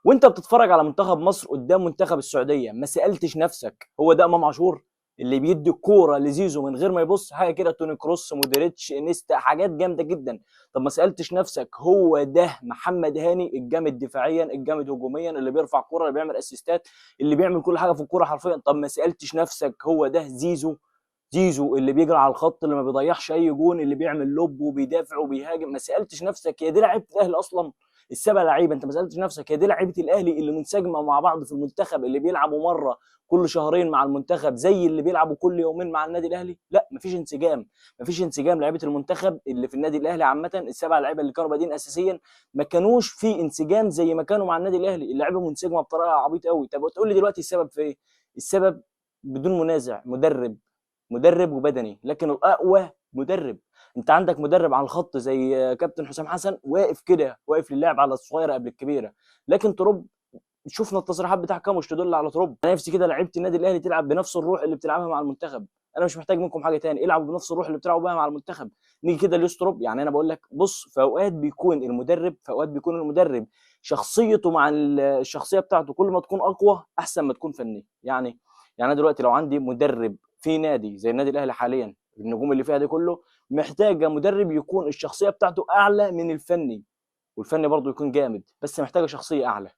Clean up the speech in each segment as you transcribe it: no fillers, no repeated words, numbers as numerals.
وانت بتتفرج على منتخب مصر قدام منتخب السعودية، ما سالتش نفسك هو ده امام عاشور اللي بيدي الكورة لزيزو من غير ما يبص؟ حاجة كده توني كروس، مودريتش، انيستا، حاجات جامدة جدا. طب ما سالتش نفسك هو ده محمد هاني الجامد دفاعيا، الجامد هجوميا، اللي بيرفع كورة، اللي بيعمل اسيستات، اللي بيعمل كل حاجة في الكورة حرفيا؟ طب ما سالتش نفسك هو ده زيزو؟ زيزو اللي بيجري على الخط، اللي ما بيضيعش اي جون، اللي بيعمل lob وبيدافع وبيهاجم. ما سالتش نفسك هي دي لعيبة الاهلي اصلا؟ السبع لعيبة، انت ما سالتش نفسك هي دي لعيبة الاهلي اللي منسجمه مع بعض في المنتخب، اللي بيلعبوا مرة كل شهرين مع المنتخب زي اللي بيلعبوا كل يومين مع النادي الاهلي؟ لا، مفيش انسجام، مفيش انسجام. لعيبة المنتخب اللي في النادي الاهلي عامة، السبع لعيبة اللي كانوا بادئين اساسيا ما كانوش في انسجام زي ما كانوا مع النادي الاهلي. اللعيبة منسجمه بطريقة عبيطه قوي. طب تقول لي دلوقتي السبب في ايه؟ السبب بدون منازع مدرب، مدرب وبدني، لكن الاقوى مدرب. انت عندك مدرب على الخط زي كابتن حسام حسن، واقف كده، واقف للاعب على الصغيرة قبل الكبيرة. لكن تروب، شفنا التصريحات بتاع كاموش تدل على تروب. انا نفسي كده لعيبة النادي الاهلي تلعب بنفس الروح اللي بتلعبها مع المنتخب. انا مش محتاج منكم حاجة تاني، العبوا بنفس الروح اللي بتلعبوا بيها مع المنتخب. نيجي كده ليوس تروب، يعني انا بقول لك بص، في اوقات بيكون المدرب، في اوقات بيكون المدرب شخصيته مع الشخصية بتاعته كل ما تكون اقوى احسن ما تكون فنية. يعني انا دلوقتي لو عندي مدرب في نادي زي النادي الاهلي حاليا، النجوم اللي فيها دي كله، محتاجه مدرب يكون الشخصية بتاعته اعلى من الفني، والفني برضه يكون جامد، بس محتاجه شخصية اعلى.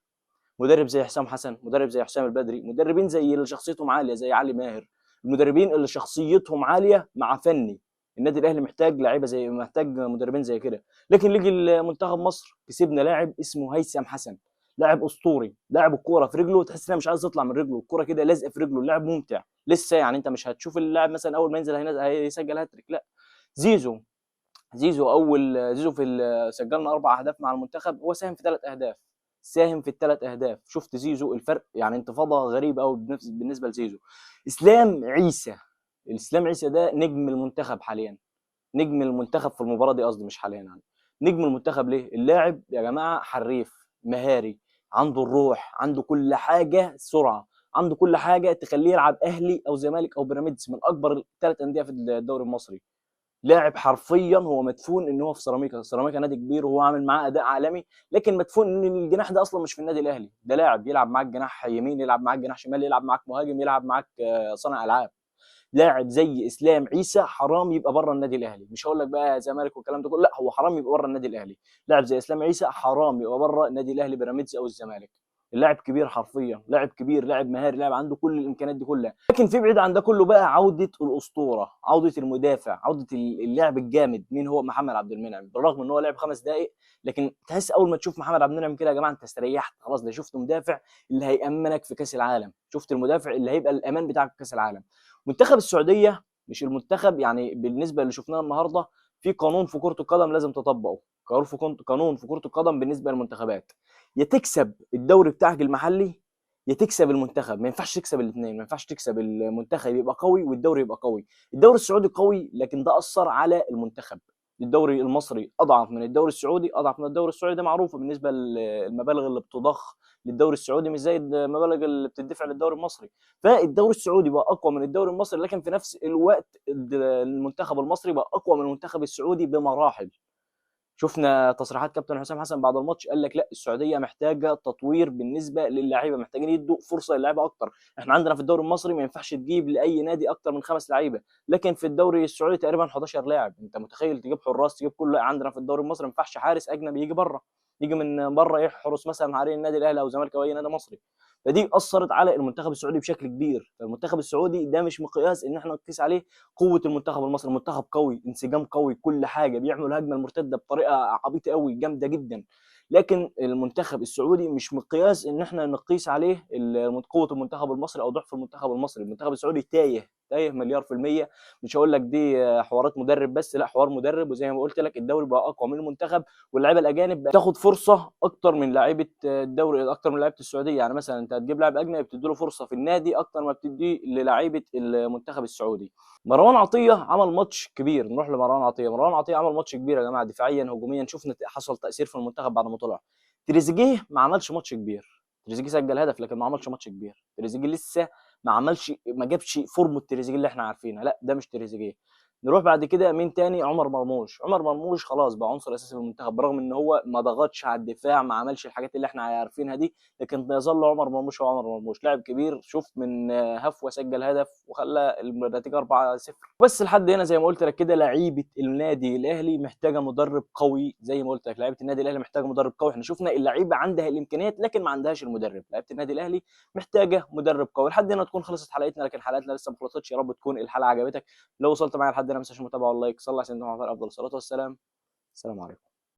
مدرب زي حسام حسن، مدرب زي حسام البدري، مدربين زي اللي شخصيتهم عالية زي علي ماهر، المدربين اللي شخصيتهم عالية مع فني. النادي الاهلي محتاج لعيبة زي، محتاج مدربين زي كده. لكن نيجي لمنتخب مصر، كسبنا لاعب اسمه هيثم حسن، لاعب اسطوري، لاعب الكورة في رجله تحس انها مش عايز تطلع من رجله، الكورة كده لازقه في رجله، اللاعب ممتع لسه. يعني انت مش هتشوف اللاعب مثلا اول ما ينزل هيسجل هاتريك، لا. زيزو، زيزو اول زيزو في سجلنا 4 اهداف مع المنتخب، هو ساهم في 3 اهداف، ساهم في الثلاث اهداف. شفت زيزو الفرق، يعني انتفاضة غريبة قوي بالنسبة لزيزو. اسلام عيسى، اسلام عيسى ده نجم المنتخب حاليا، نجم المنتخب في المباراة دي، قصدي مش حاليا يعني نجم المنتخب. ليه؟ اللاعب يا جماعة حريف، مهاري، عنده الروح، عنده كل حاجة، سرعة، عنده كل حاجة تخليه يلعب اهلي او زمالك او بيراميدز، من اكبر الثلاث اندية في الدوري المصري. لاعب حرفيا هو مدفون ان هو في سيراميكا، سيراميكا نادي كبير وهو عامل معاه اداء عالمي، لكن مدفون ان الجناح ده اصلا مش في النادي الاهلي. ده لاعب يلعب معاك جناح يمين، يلعب معاك جناح شمال، يلعب معاك مهاجم، يلعب معاك صانع العاب. لاعب زي اسلام عيسى حرام يبقى بره النادي الاهلي. مش هقول لك بقى زمالك والكلام ده كله، لا، هو حرام يبقى بره النادي الاهلي. لاعب زي اسلام عيسى حرام يبقى بره النادي الاهلي، بيراميدز او الزمالك. اللاعب كبير حرفيا، لاعب كبير، لاعب مهاري، لاعب عنده كل الامكانيات دي كلها. لكن في بعيد عن ده كله بقى عوده الاسطورة، عوده المدافع، عوده اللاعب الجامد. مين هو؟ محمد عبد المنعم. بالرغم ان هو لعب 5 دقائق، لكن تحس اول ما تشوف محمد عبد المنعم كده يا جماعة انت استريحت خلاص. ده شفت مدافع اللي هيامنك في كاس العالم، شفت المدافع اللي هيبقى الامان بتاعك في كاس العالم. منتخب السعودية مش المنتخب، يعني بالنسبة اللي شفناه النهارده، في قانون في كره القدم لازم تطبقه، قانون في كره القدم بالنسبة للمنتخبات، يا تكسب الدوري بتاعك المحلي يا تكسب المنتخب. ما ينفعش تكسب الاثنين، ما ينفعش تكسب المنتخب يبقى قوي والدوري يبقى قوي. الدوري السعودي قوي، لكن ده اثر على المنتخب. الدوري المصري اضعف من الدوري السعودي، اضعف من الدوري السعودي، ده معروفة بالنسبة للمبالغ اللي بتضخ للدوري السعودي مش زي المبالغ اللي بتدفع للدوري المصري. فالدوري السعودي بقى اقوى من الدوري المصري، لكن في نفس الوقت المنتخب المصري بقى اقوى من المنتخب السعودي بمراحل. شفنا تصريحات كابتن حسام حسن بعد الماتش، قال لك لا، السعودية محتاجه تطوير بالنسبة للاعيبه، محتاجين يدوا فرصة للاعيبه اكتر. احنا عندنا في الدوري المصري ما ينفعش تجيب لاي نادي اكتر من 5 لعيبة، لكن في الدوري السعودي تقريبا 11 لاعب. انت متخيل تجيب حراس، تجيب كل؟ عندنا في الدوري المصري ما ينفعش حارس اجنبي يجي بره، يجي من بره يحرس مثلا عليه النادي الاهلي او الزمالك او اي نادي مصري. فدي اثرت على المنتخب السعودي بشكل كبير. فالمنتخب السعودي ده مش مقياس ان احنا نقيس عليه قوة المنتخب المصري. المنتخب قوي، انسجام قوي، كل حاجة، بيعملوا الهجمة المرتدة بطريقة عبيطه قوي، جامدة جدا. لكن المنتخب السعودي مش مقياس ان احنا نقيس عليه قوة المنتخب المصري او ضعف المنتخب المصري. المنتخب السعودي تايه، تايه 1,000,000,000%. مش هقول لك دي حوارات مدرب بس، لا، حوار مدرب، وزي ما قلت لك الدوري بقى اقوى من المنتخب، واللعيبة الاجانب بتاخد فرصة اكتر من لعيبة الدوري، اكتر من لعيبة السعودية. يعني مثلا انت هتجيب لاعب اجنبي بتدي له فرصة في النادي اكتر ما بتديه للعيبة المنتخب السعودي. مروان عطية عمل ماتش كبير، نروح لمروان عطية. مروان عطية عمل ماتش كبير يا جماعة، دفاعيا هجوميا، شفنا حصل تاثير في المنتخب بعد ما طلع. تريزيجيه ما عملش ماتش كبير، تريزيجيه سجل هدف لكن ما عملش ماتش كبير. تريزيجيه لسه ما عملش، ما جابش فورمه تريزيجيه اللي احنا عارفينها، لا ده مش تريزيجيه. نروح بعد كده مين تاني؟ عمر مرموش. عمر مرموش خلاص بقى عنصر اساسي في المنتخب، برغم ان هو ما ضغطش على الدفاع، ما عملش الحاجات اللي احنا عارفينها دي، لكن يظل عمر مرموش هو عمر مرموش، لاعب كبير. شوف من هفوة سجل هدف وخلى النتيجة 4-0. بس لحد هنا زي ما قلت لك كده، لعيبة النادي الاهلي محتاجه مدرب قوي. زي ما قلت لك لعيبة النادي الاهلي محتاجه مدرب قوي. احنا شفنا اللعيبة عندها الامكانيات لكن ما عندهاش المدرب. لعيبة النادي الاهلي محتاجه مدرب قوي. لحد هنا تكون خلصت حلقتنا، لكن حلقتنا لسه ما خلصتش. يا رب تكون الحلقة عجبتك. لو وصلت معايا لحد هنا ما تنساش المتابعة وال like. صلى على سيدنا محمد افضل الصلاة والسلام. السلام عليكم.